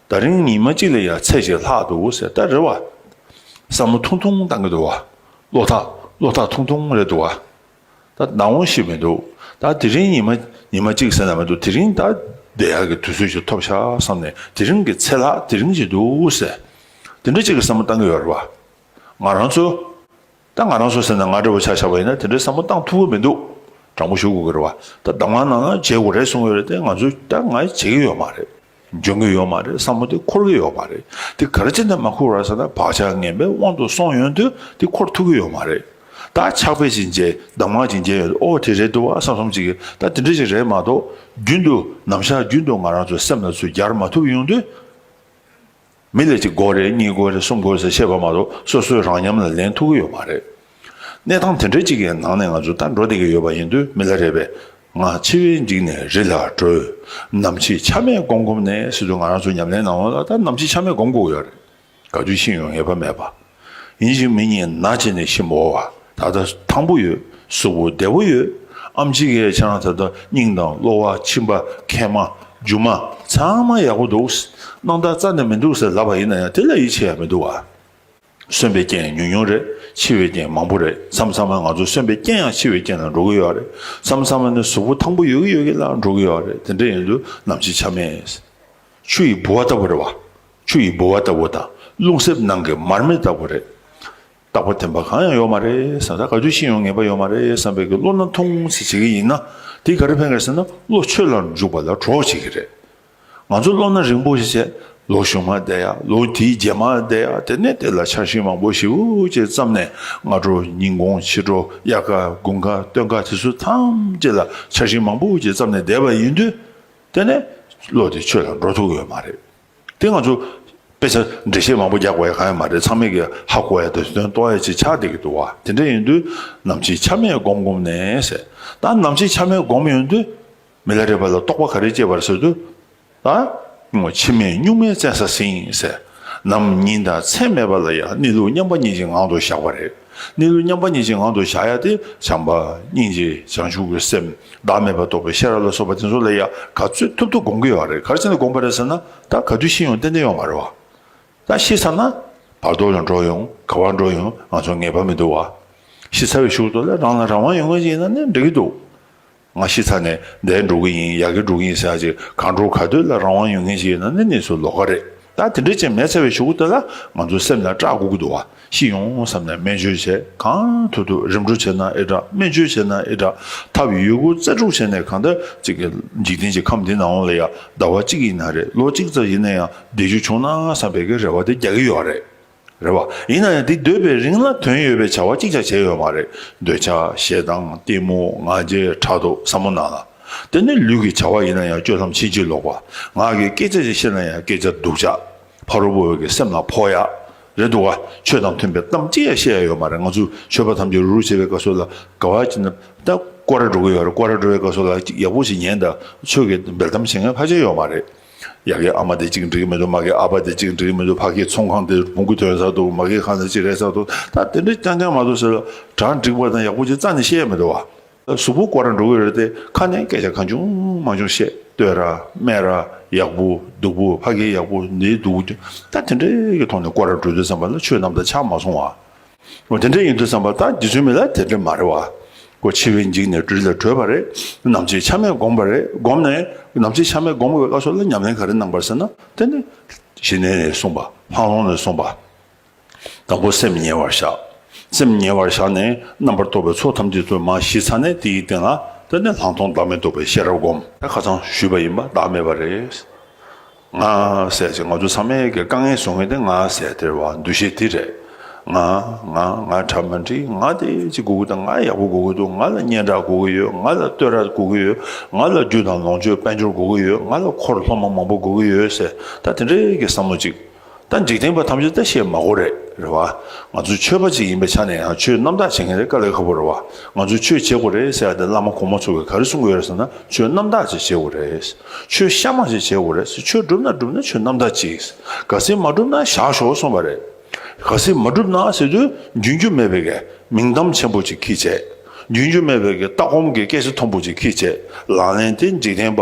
ད་རིང་ཉི་མ་གཅིག་ལ་ཡང་ཚེ་ཞིག་ལྷག་འདུག་ཟེར། ད་རེད་བ། བསམ་བློ་ཐུང་ཐུང་བཏང་གི་འདུག་བ། བློ་ཐག་བློ་ཐག་ཐུང་ཐུང་རེད་འདུག་བ། ད་མདང་དགོང་ཤི་མི་འདུག། ད་དེ་རིང་ཉི་མ་ཉི་མ་གཅིག་ཟེར་ན་མི་འདུག། དེ་རིང་ད་བསྡད་ཡག་གི་དུས་ཚོད་ཅིག་ཐོབ་ཤག་བསམ་ནས། དེ་རིང་གི་ཚེ་ལྷག་དེ་རིང་ཅིག་འདུག་ཟེར། དེ་འདྲ་ཅིག་གི་བསམ་བློ་བཏང་གི་ཡོད་རེད་བ། ང་རང་ཚོ། ད་ང་རང་ཚོ་ཟེར་ན་ང་འདྲ་བོ་ཆ་བཞག་པ་ཡིན་ན་དེ་འདྲའི་བསམ་བློ་བཏང་ཐུབ་ཀྱི་མི་འདུག། དྲང་པོ་ཞུ་དགོས་ཀྱི་རེད་བ། ད་གདམས་ངག་ནང་ན་བྱེད་དགོས་རེད་གསུངས་ཡོད་རེད་དེ། ང་ཚོས་ད་ང་བྱེད་ཀྱི་ཡོད་མ་རེད། འཇོན་གྱི་ཡོད་མ་རེད། བསམ་བློ་དེ་འཁོར་གྱི་ཡོད་མ་རེད། དེ་ག་རེ་བྱས་ནས་མ་འཁོར་བ་རེད་ཟེར་ན། བག་ཆགས་ངན་པའི་དབང་དུ་སོང་ཡོང་དུས་དེ་འཁོར་ཐུབ་ཀྱི་ཡོད་མ་རེད། ད་ཕྱག་དཔེ་ཅིག་མཇལ། གདམས་ངག་ཅིག་མཇལ་ཡོང་དུས། ཨོ་དེ་རེད་འདུག་བ་བསམ་བསམ་ཅིག་གིས། ད་དེ་འདྲ་ཞིག་རེད་མ་གཏོགས། རྒྱུན་དུ་ནམ་ཞག་རྒྱུན་དུ་ང་རང་ཚོའི་སེམས་ལ་ཚུར་སྦྱར་མ་ཐུབ་ཡོང་དུས། མི་ལ་གཅིག་དགོས་རེད། གཉིས་དགོས་རེད། གསུམ་དགོས་རེད་ཟེར་བཤད་པ་མ་གཏོགས། སོ་སོའི་རང་ཉམས་ལ་ལེན་ཐུབ་ཀྱི་ཡོད་མ་རེད། གནས་སྟངས་དེ་འདྲ་ཅིག་གི་ནང་ནས་ང་ཚོ་ད་འགྲོ་བསྡད་ཀྱི་ཡོད་པ་ཡིན་དུས། མི་ལ་རས་པས་ང་འཆི་བས་འཇིགས་ནས་རི་ལ་བྲོས། ནམ་འཆི་ཆ་མེད་བསྒོམ་བསྒོམས་ནས་ཟེར་དུས། ང་རང་ཚོ་ཉམས་ལེན་གནང་བ་ལ་ད་ནམ་འཆི་ཆ་མེད་བསྒོམ་དགོས་ཡོད་རེད། ག་དུས་ཤི་ཡོང་ངེས་པ་མེད་པ། ཡིན་གཅིག་མིན་གཉིས་ན་བྱས་ནས་ཤི་མི་འོ་བ། ད་ལྟ་ཐང་པོ་ཡོད། གཟུགས་པོ་བདེ་པོ་ཡོད། ཨེམ་ཆི་གིས་ཁྱེད་རང་ད་ལྟ་སྙིང་དང་གློ་བ། མཆིན་པ། མཁལ་མ། རྒྱུ་མ་ཚང་མ་ཡག་པོ་འདུག། སྣང་དག་རྩ་ནས་མི་འདུག་ཟེར་ལབ་པ་ཡིན་ན་ཡང་དེ་ལ་ཡིད་ཆེས་ཡ་མི་འདུག་བ། གསོན་པའི་རྐྱེན་ཉུང་ཉུང་རེད། འཆི་བའི་རྐྱེན་མང་པོ་རེད། མཚམས་མཚམས་ལ་ང་ཚོ་གསོན་པའི་རྐྱེན་ཡང་འཆི་བའི་རྐྱེན་ལ་འགྲོ་གི་ཡོད་རེད། མཚམས་མཚམས་ལ་ནི་གཟུགས་པོ་ཐང་པོ་ཡོད་གི་ཡོད་གི་ལ་འགྲོ་གི་ཡོད་རེད། དེ་འདྲ་ཡིན་དུས་ནམ་འཆི་ཆ་མེད། ཆུ་ཡི་ལྦུ་བ་ལྟ་བུ་རེད་བ། ཆུ་ཡི་ལྦུ་བ་ལྟ་བུ་དང་རླུང་གསེབ་ནང་གི་མར་མེ་ལྟ་བུ་རེད། རྟག་པ་བརྟན་པ་གང་ཡང་ཡོད་མ་རེད་བསམ། ད་ག་དུས་ཤི་ཡོང་ངེས་པ་ཡོད་མ་རེད་བསམ་པའི་གི་བློ་སྣ་ཐུང་ཙམ་བྱེད་ཀྱི་ཡིན་ན། དེ་ག་རེ་ཕན་གི་རེད་ཟེར་ན། བློ་ཆོས་ལ་འཇུག་པ་ལ་གྲོགས་བྱེད་ཀྱི་རེད། ང་ཚོ་བློ་སྣ་རིང་པོ་ཞིག་བྱས། ལོ་གཞུག་མ་བསྡད་ཡ། ལོ་དེའི་རྗེས་མ་བསྡད་ཡ། དེ་ནས་དེ་ལ་འཆར་གཞི་མང་པོ་ཞེ་པོ་ཅིག་བརྩམས་ནས། སྔ་དྲོ་ཉིན་གུང་ཕྱི་དྲོ། དབྱར་ཁ་དགུན་ཁ་སྟོན་ཁ། དེ་ཚོ་ཐམས་ཅད་ལ་འཆར་གཞི་མང་པོ་ཅིག་བརྩམས་ནས་བསྡད་པ་ཡིན་དུས། དེ་ནས་བློ་དེ་ཆོས་ལ་འགྲོ་ཐུབ་ཀྱི་ཡོད་མ་རེད། དེ་ང་ཚོ་ དཔེ་ཆ་འགྲེལ་བཤད་མང་པོ་རྒྱག་དགོས་ཡ་གང་ཡང་མ་རེད། ཚང་མས་ཀྱི་ཧ་གོ་ཡ་དང་དོན་རྟོགས་ཡ་ཅིག་ཆགས་བསྡད་ཀྱི་འདུག་བ། དེ་འདྲ་ཡིན་དུས་ནམ་འཆི་ཆ་མེད་སྒོམ་སྒོམ་ནས་ཟེར། ད་ནམ་འཆི་ཆ་མེད་སྒོམ་ཡོང་དུས་མི་ལ་རས་པ་ལ་རྟོགས་པ་ག་རེ་སྐྱེས་པ་རེད་ཟེར་དུས། ད་འཆི་མེད་གཉུག་མའི་བཙན་ས་ཟིན་ཟེར། ནམ་ཉིན་དང་མཚན་མེད་པ་ལ་ཡང་གནས་ལུགས་མཉམ་པ་ཉིད་ཀྱི་ངང་དུ་བཞག་པ་རེད། གནས་ལུགས་མཉམ་པ་ཉིད་ཀྱི་ངང་དུ་བཞག་ཡ་དེ་བྱམས་པ་སྙིང་རྗེ་བྱང་ཆུབ་ཀྱི་སེམས་བདག་མེད་པ་རྟོགས་པའི་ཤེས་རབ་ལ་སོགས་པ་དེ་ཚོ་ལ་ཡང་ག་ཚོད་ཐུབ་ཐུབ་སྒོམ་གྱི་ཡོད་རེད། ག་རེ་བྱས་ནས་སྒོམ་པ་རེད་ཟེར་ན། ད་ག་དུས་ཤི་ཡོང་ཏན་ཏན་ཡོད་མ་རེད་བ། ད་ཤི་ཚར་ན་བར་དོ་ལ་འགྲོ་ཡོང་ག་བར་འགྲོ་ཡོང་ང་ཚོ་ངེས་པ་མི་འདུག་བ། ཤི་ཚར་བའི་གཞུག་ཏུ་ལ་རང་ལ་རང་དབང་ཡོད་མཁན་ཅིག་ཡིན་ན་ནི་འགྲིག་གི་འདུག་ང་ཤི་ཚར་ནས་འདིར་འགྲོ་གི་ཡིན་ཡར་གི་འགྲོ་གི་ཡིན་ཟེར་ཡ་ཅིག་གང་འགྲོ་ག་དུས་ལ་རང་དབང་ཡོད་མཁན་ཞིག་ཡིན་ན་ནི་གནས་ཚུལ་ལོགས་ཀ་རེད། ད་དེ་འདྲ་ཅིག་མེད་ཚར་བའི་གཞུག་གུ་དེ་ལ་ང་ཚོ་སེམས་ལ་སྐྲག་དགོས་ཀྱི་འདུག་བ། ཤི་ཡོང་བསམ་ནས་སྨན་བཅོས་བྱས། གང་ཐུབ་ཐུབ་རིམ་གྲོ་བྱས་ན་ཨེ་དྲག་སྨན་བཅོས་བྱས་ན་ཨེ་དྲག་ཐབས་ཡོད་རྒུ་རྩལ་སྤྲུགས་བྱས་ནས་གང་ལྟར་ཅིག་གི་འཇིག་རྟེན་གྱི་ཁམས་འདི་ནང་ལ་ཡ་ཟླ་བ་གཅིག་ཡིན་ན་རེད། ལོ་གཅིག་ཙམ་ཡིན་ན་ཡང་བདེ་རྒྱུ་བྱུང་ན་བསམ་པའི་གི་རེ་བ་དེ་རྒྱག་གི་ཡོད་རེད། རེད་བ། ཡིན་ན་ཡང་དེ་སྡོད་པའི་རིང་ལ་དོན་ཡོད་པའི་བྱ་བ་གཅིག་ཀྱང་བྱས་ཡོད་མ་རེད། འདོད་ཆགས་ཞེ་སྡང་གཏི་མུག་ང་རྒྱལ་ཕྲག་དོག་བསམ་བློ་ནང་ལ། དེ་ནི་ལུས་ཀྱི་བྱ་བ་ཡིན་ན་ཡང་སྤྱོད་ལམ་ཕྱིན་ཅི་ལོག་པ། ངག་གི་སྐད་ཆ་ཞིག་བཤད་ན་ཡང་སྐད་ཆ་སྡུག་ཅག་ཕ་རོལ་པོ་ཡོད་ཀྱི་སེམས་ལ་ཕོག་ཡག་རེད་འདུག་བ། ཆོས་དང་མཐུན་པའི་གཏམ་གཅིག་ཡང་བཤད་ཡ་ཡོད་མ་རེད། ང་ཚོས་ཆོས་པ་ཐམས་ཅད་རུ་རུ་བྱེད་པའི་སྐབས་སུ་ལ་ག་བ་ཅི་ན་ད་སྐོར་ར་འགྲོ་གི་ཡོད་རེད། སྐོར་ར་འགྲོ་བའི་སྐབས་སུ་ལ་ཅིག་ཡག་པོ་ཞིག་ཉན་དང་ཆོས་ཀྱི་འབེལ་གཏམ་བྱེད་མཁན་ཕལ་ཆེར་ཡོད་མ་རེད། ཡ་གི་ཨ་མ་དེ་གཅིག་འགྲིག་གི་མི་འདུག་མ་གི་ཨ་ཕ་དེ་གཅིག་འགྲིག་གི་མི་འདུག་ཕ་གི་ཚོང་ཁང་དེ་བོང་གུ་ཐོན་ས་འདུག་མ་གི་ཁང་དེ་གཅིག་རེད་ས་འདུག་ད་དེ་འདྲ་རྐྱང་རྐྱང་མ་གཏོགས་ཟེར་ལ་གྲ་འགྲིག་པ་དང་ཡག་པོ་ཅིག་རྩ་ནས་བཤད་ཡ་མི་འདུག་བ། གཟུགས་པོ་སྐོར་ར་འགྲོ་གི་རེད་དེ་ཁ་ནས་སྐད་ཆ་གང་བྱུང་མང་བྱུང་བཤད། བསྟོད་ར་སྨད་ར་ཡག་པོ་སྡུག་པོ་ཕ་གི་ཡག་པོ་འདི་སྡུག་པོ་ད་དེ་འདྲའི་གི་ཐོག་ནས་སྐོར་ར་འགྲོ་དུས་ཙམ་པ་ལ་ཆོས་རྣམ་དག་ཆགས་མ་སོང་བ། འོ་དེ་འདྲ་ཡིན་དུས་ཙམ་པ་ད་རྗེ་བཙུན་མི་ལ་དེ་འདྲ་མ་རེད་བ། ཁོ་འཆི་བས་འཇིགས་ནས་སྦྲུལ་ལ་བྲོས་པ་རེད། ནམ་འཆི་ཆ་མེད་བསྒོམས་པ་རེད། བསྒོམས་ནས་ནམ་འཆི་ཆ་མེད་བསྒོམས་པའི་སྐབས་སུ་ལ་ཉམས་ལེན་ག་རེ་གནང་བ་རེད་ཟེར་ན་དེ་ནི་ཞི་གནས་ནས་གསུངས་པ་ལྷག་མཐོང་ནས་གསུངས་པ། དང་པོ་སེམས་ཉེ་བར་བཞག་སེམས་ཉེ་བར་བཞག་ནས་རྣམ་པར་རྟོག་པའི་ཚོགས་ཐམས་ཅད་དུ་མར་ཞི་ཚར་ནས་དེ་ཡི་སྟེང་ལ་དེ་ནི་ལྷག་མཐོང་བདག་མེད་རྟོགས་པའི་ཤེས་རབ་བསྒོམ། ད་ཁ་སང་ཞུས་པ་ཡིན་པ་བདག་མེད་པ་རེད། ང་ཟེར་ཅིག་ང་ཚོ་ཚང་མས་ཀྱི་དཀའ་ངལ་བཟོ་མཁན་དེ་ང་ཟེར་དེ་རེད་བ། འདུ་ཤེས་དེ་རེད། ང་ང་ང་གྲ་མ་འགྲིག་ང་དེ་ཅིག་དགོས་ཀྱི་འདུག་ང་ཡག་པོ་དགོས་ཀྱི་འདུག་ང་ལ་སྙན་གྲགས་དགོས་ཀྱི་ཡོད། ང་ལ་བསྟོད་ར་དགོས་ཀྱི་ཡོད། ང་ལ་རྒྱུ་དང་ལོངས་སྤྱོད་དཔལ་འབྱོར་དགོས་ཀྱི་ཡོད། ང་ལ་འཁོར་སློབ་མ་མང་པོ་དགོས་ཀྱི་ཡོད་ཟེར་ད་དེ་འདྲའི་གི་བསམ་བློ་ཅིག་ད་འཇིག་རྟེན་པ་ཐམས་ཅད་ད་བཤད་མ་དགོས་རེད། རེད་བ། ང་ཚོ་ཆོས་པ་ཅིག་ཡིན་པའི་ཆ་ནས་ཡང་ཆོས་རྣམ་དག་བྱེད་མཁན་དེ་དཀའ་ལས་ཁག་པོ་རེད་བ། ང་ཚོས་ཆོས་བྱེད་དགོས་རེད་ཟེར་ཡ་དེ་བླ་མ་གོང་མ་ཚོ་གིས་ག་རེ་གསུང་གི་ཡོད་རེད་ཟེར་ན་ཆོས་རྣམ་དག་ཅིག་བྱེད་དགོས་རེད། ཆོས་གཤའ་མ་ཞིག་བྱེད་དགོས་རེད། ཆོས་སྒྲུབ་ན་སྒྲུབ་ན་ཆོས་རྣམ་དག་ཅིག་གལ་སྲིད་མ་སྒྲུབ་ན་བཞག་ཤོག་གསུངས་པ་རེད། གལ་སྲིད་མ་སྒྲུབ་ན་ཟེར་དུས་རྒྱུན་རྒྱུ་མེད་པའི་གི་མིང་གཏམ་ཆེན་པོ་ཅིག་ཁྱེར་བྱས། རྒྱུན་རྒྱུ་མེད་པའི་གི་ལྟ་སྒོམ་གྱི་སྐད་ཆ་མཐོན་པོ་ཅིག་ཁྱེར་བྱས། ལག་ལེན་དེ་འཇིག་རྟེན་པ་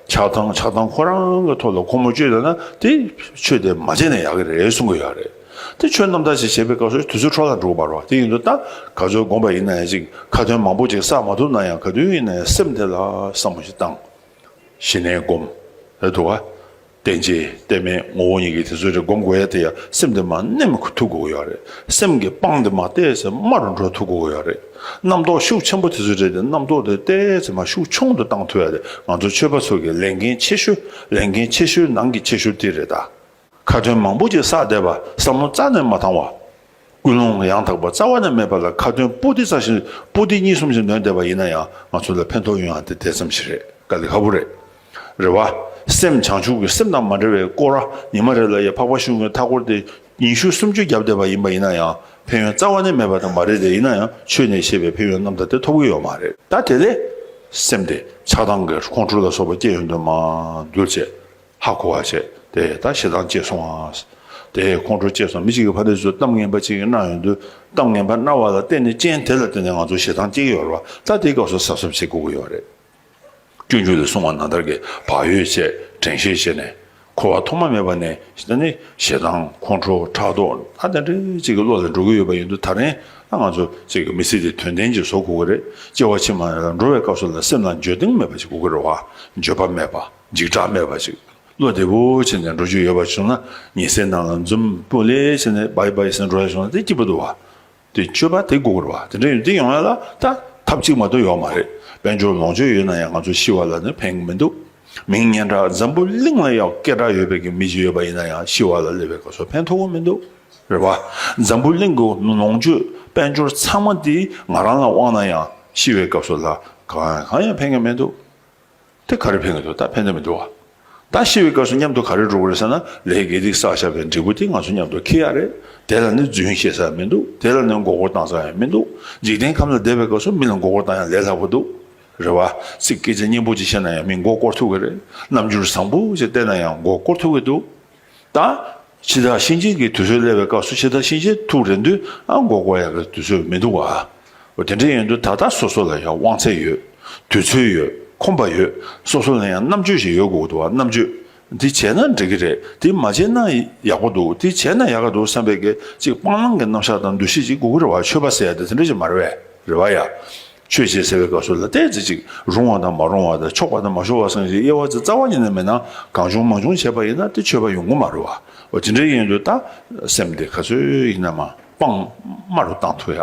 ཆགས་སྡང་ཆགས་སྡང་ཁོ་རང་གི་ཐོག་ལ་ཁོ་མོ་བཅོས་བསྡད་ན་དེ་ཆོས་དེ་མ་བྱས་ན་ཡག་གི་རེད་གསུང་གི་ཡོད་རེད། དེ་ཆོས་རྣམ་དག་ཅིག་བྱེད་པའི་སྐབས་སུ་དུས་ཚོད་འཕྲོ་བརླག་འགྲོ་གི་མ་རེད་བ། དེ་ཡིན་དུས་ད་ག་ཚོད་སྒོམ་པ་ཡིན་ན་ཡང་ཅིག་ཁ་ཏོན་མང་པོ་ཅིག་བསགས་མ་ཐུབ་ན་ཡང་ག་དུས་ཡིན་ན་ཡང་སེམས་དེ་ལ་བསམ་བློ་ཞིག་བཏང་། ཞི་གནས་སྒོམ། རེད་འདུག་བ། བརྟེན་བྱའི་གཏད་མེད་ངོ་བོ་ཉིད་ཀྱི་དེ་ཚོ་རེ་སྒོམ་དགོས་ཡ་དེ་ཡ་སེམས་དེ་མར་མནན་ཐུབ་དགོས་ཀྱི་ཡོད་རེད། སེམས་ཀྱི་སྤང་དེ་མར་ཏོག་ཙམ་དམའ་རུ་འགྲོ་ཐུབ་དགོས་ཀྱི་ཡོད་རེད། རྣམ་རྟོག་ཤུགས་ཆེན་པོ་དེ་ཚོ་རེད་དེ་རྣམ་རྟོག་དེ་ཏོག་ཙམ་མར་ཤུགས་ཆུང་དུ་བཏང་ཐུབ་ཡ་དེ་ང་ཚོ་ཆོས་པ་ཚོ་གི་ལས་འགན་ཆེ་ཤོས་ལས་འགན་ཆེ་ཤོས་ནང་གི་ཆེ་ཤོས་དེ་རེད་ད། ཁ་ཏོན་མང་པོ་ཅིག་བསགས་བསྡད་པ་བསམ་བློ་རྩ་ནས་མ་བཏང་བ། ཀུན་སློང་ཡང་དག་པ་རྩ་བ་ནས་མེད་པ་ལ་ཁ་ཏོན་པོ་ཏི་ཙམ་ཞིག་པོ་ཏི་གཉིས་གསུམ་ཞིག་འདོན་བསྡད་པ་ཡིན་ན་ཡང་ང་ཚོ་ལ་ཕན་ཐོགས་ཡོང་ཡ་དེ་དེ་ཙམ་ཞིག་རེད། དཀའ་ལས་ཁག་པོ་རེད། རེད་བ། སེམས་བྱང་ཆུབ་ཀྱི་སེམས་དང་མ་འབྲེལ་བའི་སྐོར་ར་ཉི་མ་རེ་ལ་ཡ་འཕགས་པ་གཞུང་གི་མཐའ་སྐོར་དེ་ཉི་ཤུ་སུམ་ཅུ་བརྒྱབ་བསྡད་པ་ཡིན་པ་ཡིན་ན་ཡང་ཕན་ཡོན་རྩ་བ་ནས་མེད་པ་དང་མ་རེད་དེ་ཡིན་ན་ཡང་ཆོས་ནས་བཤད་པའི་ཕན་ཡོན་རྣམ་དག་དེ་ཐོབ་ཀྱི་ཡོད་མ་རེད། ད་དེ་ལས་སེམས་དེ་ཆགས་སྡང་གི་ཁོང་ཁྲོ་ལ་སོགས་པ་སྐྱེ་ཡོང་དུས་མར་འདུལ་བྱས། ཧ་གོ་བ་བྱས་ཏེ་ད་ཞེ་སྡང་སྐྱེས་སོང་ཨ། དེ་ཁོང་ཁྲོ་སྐྱེས་སོང་། མི་གཅིག་གིས་ཕ་དེ་ཚོ་གཏམ་ངན་པ་གཅིག་གནང་ཡོང་དུས་གཏམ་ངན་པ་གནང་བ་ལ་བརྟེན་ནས་རྐྱེན་དེ་ལ་བརྟེན་ནས་ང་ཚོ་ཞེ་སྡང་སྐྱེ་གི་ཡོད་རེད་བ། ད་དེའི་སྐབས་སུ་གཟབ་གཟབ་བྱེད་དགོས་ཀྱི་ཡོད་རེད། སྤྱོད་འཇུག་ལས་གསུངས་པ་ནང་ལྟར་གྱི་བག་ཡོད་བྱས་དྲན་ཤེས་བྱས་ནས་འཁོར་བ་ཐོག་མ་མེད་པ་ནས་ད་ནི་ཞེ་སྡང་ཁོང་ཁྲོ་ཕྲག་དོག་ད་དེ་འདྲའི་གཅིག་གི་བློ་ལ་འགྲོ་གི་ཡོད་པ་ཡིན་དུས་ད་རིང་ད་ང་ཚོ་གཅིག་གི་མི་ཚེ་དེ་དོན་ལྡན་ཅིག་བཟོ་དགོས་ཀྱི་རེད། སྐྱེ་བ་ཕྱི་མ་ལ་འགྲོ་བའི་སྐབས་སུ་ལ་སེམས་ལ་འགྱོད་གདུང་མེད་པ་ཞིག་དགོས་ཀྱི་རེད་བ། འགྱོད་པ་མེད་པ། འཇིགས་སྐྲག་མེད་པ་ཞིག་བློ་བདེ་པོ་བྱས་ནས་འགྲོ་རྒྱུ་ཡོད་པ་བྱུང་ན་ཉལ་སའི་ནང་ལ་འཛུམ་སྤུ་ལེ་བྱས་ནས་བའི་བའི་ཟེར་འགྲོ་ཡ་བྱུང་ན་དེ་སྐྱིད་པོ་འདུག་བ། དེ་སྤྱོད་པ་དེ་དགོས་རེད་བ། དེ་འདྲ་ཡོད་དེ་ཡོང་ཡ་ལ་ད་ཐབས་གཅིག་མ་གཏོགས་ཡོད་མ་རེད། དཔལ་འབྱོར་ལོངས་སྤྱོད་ཡོད་ན་ཡང་ང་ཚོ་ཤི་བ་ལ་ནི་ཕན་གི་མི་འདུག་མིང་སྙན་གྲགས་འཛམ་བུ་གླིང་ལ་ཡང་སྐད་གྲགས་ཡོད་པའི་གི་མི་ཞིག་ཡོད་པ་ཡིན་ན་ཡང་ཤི་བ་ལ་སླེབས་པའི་སྐབས་སུ་ཕན་ཐོགས་གི་མི་འདུག་རེད་བ། འཛམ་བུ་གླིང་གི་ལོངས་སྤྱོད་དཔལ་འབྱོར་ཚང་མ་དེ་ང་རང་ལ་དབང་ན་ཡང་ཤི་བའི་སྐབས་སུ་ལ་གང་ཡང་གང་ཡང་ཕན་གི་མི་འདུག་དེ་ག་རེ་ཕན་གི་འདུག་ད་ཕན་ཐོགས་མི་འདུག་བ། ད་ཤི་བའི་སྐབས་སུ་མཉམ་དུ་ག་རེ་འགྲོ་གི་རེད་ཟེར་ན། ལས་དགེ་སྡིག་བསགས་བཞག་པའི་འབྲས་བུ་དེ་ང་ཚོ་མཉམ་དུ་འཁྱེར་ཡ་རེད། དེ་ལ་ནི་རྫུན་བཤད་ས་མི་འདུག་དེ་ལ་ནི་མགོ་སྐོར་བཏང་ས་ཡང་མི་འདུག་འཇིག་རྟེན་ཁམས་ལ་བསྡད་པའི་སྐབས་སུ་མི་ལ་མགོ་སྐོར་བཏང་ཡ་ལས་སླ་པོ་འདུག་རེད་བ། ཚིག་སྐད་ཆ་སྙན་པོ་ཅིག་བཤད་ན་ཡང་མི་མགོ་སྐོར་ཐུབ་ཀྱི་རེད། རྣམ་འགྱུར་བཟང་པོ་ཅིག་བསྟན་ན་ཡང་མགོ་སྐོར་ཐུབ་ཀྱི་འདུག་ད་འཆི་བདག་གཤིན་རྗེ་གི་དུས་ཚོད་སླེབས་པའི་སྐབས་སུ་འཆི་བདག་གཤིན་རྗེ་ཐུག་རན་དུས་ཨ་མགོ་སྐོར་ཡག་གི་དུས་ཚོད་མི་འདུག་བ། འོ་དེ་འདྲ་ཡིན་དུས་ད་ལྟ་སོ་སོ་ལ་ཡང་དབང་ཚད་ཡོད། དུས་ཚོད་ཡོད། ཁོམ་པ་ཡོད། སོ་སོ་ལ་ཡང་རྣམ་དཔྱོད་ཞིག་ཡོད་དགོས་འདུག་བ། རྣམ་དཔྱོད། འདི་བྱས་ན་འགྲིག་གི་རེད། འདི་མ་བྱས་ན་ཡག་པོ་འདུག་འདི་བྱས་ན་ཡག་ག་འདུག་བསམ་པའི་གི་ཅིག་སྤང་བླང་གི་རྣམ་གཞག་དང་འདུ་ཤེས་ཅིག་དགོས་ཀྱི་རེད་བ། ཆོས་པ་ཟེར་ཡ་དེ་དེ་འདྲ་ཞིག་མ་རེད་བས། རེད་བ་ཡ། ཆོས་བྱེད་ཟེར་བའི་སྐབས་སུ་ལ་ཏོག་ཙམ་ཅིག་རུང་བ་དང་མ་རུང་བ་དང་ཆོག་པ་དང་མ་ཆོག་པ་སོགས་ཀྱི་དབྱེ་བ་ཅིག་རྩ་བ་ཉིད་ནས་མེད་ན། གང་བྱུང་མང་བྱུང་བྱས་པ་ཡིན་ན་དེ་ཆོས་པ་ཡོང་གི་མ་རེད་བ། འོ་དེ་འདྲ་ཡིན་དུས་ད་སེམས་དེ་ག་ཚོད་ཡིན་ན་མ་སྤང་དམའ་རུ་བཏང་ཐུབ་ཡ།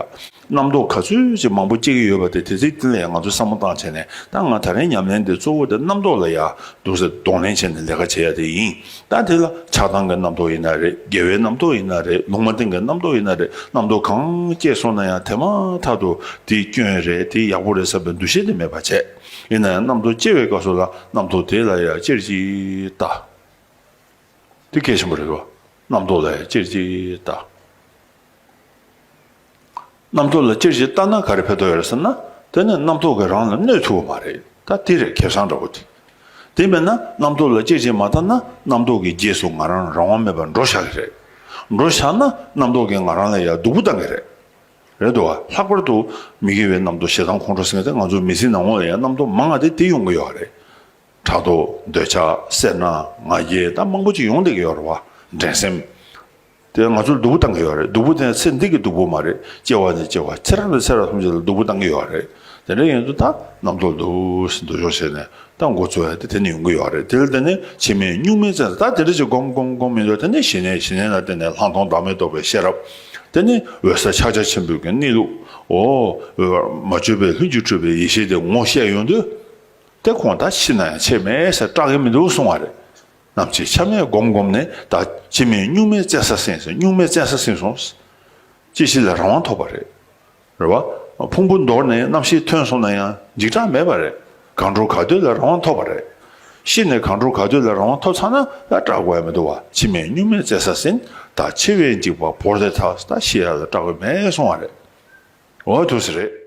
རྣམ་རྟོག་ག་ཚོད་ཅིག་མང་པོ་སྐྱེ་གི་ཡོད་པ་དེ་དེ་ཚིག་དེ་ལ་ཡང་ང་ཚོས་བསམ་བློ་བཏང་བྱས་ནས། ད་ང་ད་རིང་ཉམས་ལེན་དེ་གཙོ་བོ་དེ་རྣམ་རྟོག་ལ་ཡ་འདུག་སེ་གདོང་ལེན་བྱས་ནས་ལས་ཀ་བྱེད་ཡ་དེ་ཡིན། ད་དེ་ལ་ཆགས་སྡང་གི་རྣམ་རྟོག་ཡིན་ན་རེད། དགེ་བའི་རྣམ་རྟོག་ཡིན་ན་རེད། ལུང་མ་བསྟན་གྱི་རྣམ་རྟོག་ཡིན་ན་རེད། རྣམ་རྟོག་གང་སྐྱེས་སོང་ན་ཡང་དེ་མ་ཐག་ཏུ་དེ་སྐྱོན་རེད། དེ་ཡག་པོ་རེད་བསམ་པའི་འདུ་ཤེས་དེ་མེད་པ་བྱས། ཡིན་ན་ཡང་རྣམ་རྟོག་སྐྱེ་བའི་སྐབས་སུ་ལ་རྣམ་རྟོག་དེ་ལ་ཡང་ཅེར་གྱིས་ལྟ། དེ་གལ་ཆེན་པོ་རེད་བ། རྣམ་རྟོག་ལ་ཡང་ཅེར་གྱིས་ལྟ། རྣམ་རྟོག་ལ་ཅེར་གྱིས་ལྟ་ན་ག་རེ་ཕན་ཐོགས་ཡོད་རེད་ཟེར་ན། དེ་ནི་རྣམ་རྟོག་གིས་རང་ལ་གནོད་ཐུབ་པ་མ་རེད། ད་དེ་རེད་ཁེ་བཟང་འདྲ་བོ་དེ། དེ་མིན་ན་རྣམ་རྟོག་ལ་ཅེར་གྱིས་མ་ལྟ་ན། རྣམ་རྟོག་གི་རྗེས་སུ་ང་རང་རང་དབང་མེད་པར་འགྲོ་བཞག་གི་རེད། འགྲོ་བཞག་ན་རྣམ་རྟོག་གིས་ང་རང་ལ་ཡང་སྡུག་པོ་བཏང་གི་རེད། རེད་འདུག་བ། ལྷག་པར་དུ་མི་དགེ་བའི་རྣམ་རྟོག་ཞེ་སྡང་ཁོང་ཁྲོ་ཟེར་མཁན་དེ་ང་ཚོ་མི་ཚེའི་ནང་ལོགས་ལ་ཡང་རྣམ་རྟོག་མང་བ་དེ་དེ་ཡོང་གི་ཡོད་རེད། ཕྲག་དོག་འདོད་ཆགས་སེར་སྣ་ང་རྒྱལ་ད་མང་པོ་ཅིག་ཡོང་བསྡད་ཀྱི་ཡོད་རེད་བ། འགྲན་སེམས། དེ་ང་ཚོར་སྡུག་པོ་བཏང་གི་ཡོད་རེད། སྡུག་པོ་དེ་ཚེ་འདི་གི་སྡུག་པོ་མ་རེད། སྐྱེ་བ་ནས་སྐྱེ་བ་ཚེ་རབས་ནས་ཚེ་རབས་ཐམས་ཅད་ལ་སྡུག་པོ་བཏང་གི་ཡོད་རེད། དེ་འདྲ་ཡིན་དུས་ད་རྣམ་རྟོག་འདུག་སེ་འདུ་འཇོག་བྱས་ནས་ད་འགོ་ཚུགས་ཡ་དེ་དེ་ནས་ཡོང་གི་ཡོད་རེད། དེ་ལ་བརྟེན་ནས་འཆི་མེད་གཉུག་མའི་བཙན་ས། ད་དེ་འདྲ་ཅིག་སྒོམ་སྒོམ་སྒོམ་ཡིན་དུས་དེ་ནས་ཞི་གནས། ཞི་གནས་ལ་བརྟེན་ནས་ལྷག་མཐོང་བདག་མེད་རྟོགས་པའི་ཤེས་རབ། དེ་ནས་འོད་གསལ་ཕྱག་རྒྱ་ཆེན་པོའི་གི་གནས་ལུགས། འོ། འོད་མ་བཅོས་པའི་ལྷུན་གྱིས་གྲུབ་པའི་ཡེ་ཤེས་དེ་ངོ་ཤེས་ཡོང་དུས། དེ་ཁོང་ད་ཤི་ན་ཡང་ཆད་མེད་ཟེར་སྐྲག་གི་མི་འདུག་གསུང་བ་རེད། ནམ་འཆི་ཆ་མེད་སྒོམ་སྒོམ་ནས་ད་འཆི་མེད་གཉུག་མའི་བཙན་ས་ཟིན་སོང་། གཉུག་མའི་བཙན་ས་ཟིན་སོང་། སྐྱེ་ཤི་ལས་རང་དབང་ཐོབ་པ་རེད། རེད་བ། ཕུང་པོ་འདོར་ནས་རྣམ་ཤེས་ཐོན་སོང་ན་ཡང་འཇིགས་སྐྲག་མེད་པ་རེད། གང་འགྲོ་ག་སྡོད་ལ་རང་དབང་ཐོབ་པ་རེད། ཤི་ནས་གང་འགྲོ་ག་སྡོད་ལ་རང་དབང་ཐོབ་ཚར་ན་ཡང་སྐྲག་དགོས་ཡ་མི་འདུག་བ། འཆི་མེད་གཉུག་མའི་བཙན་ས་ཟིན། ད་འཆི་བའི་འཇིགས་པ་བོར་ཏེ་ཐལ། ད་ཤི་ཡ་ལ་སྐྲག་དགོས་མེད་གསུང་བ་རེད། འོ་ཐུགས་སུ་རེད།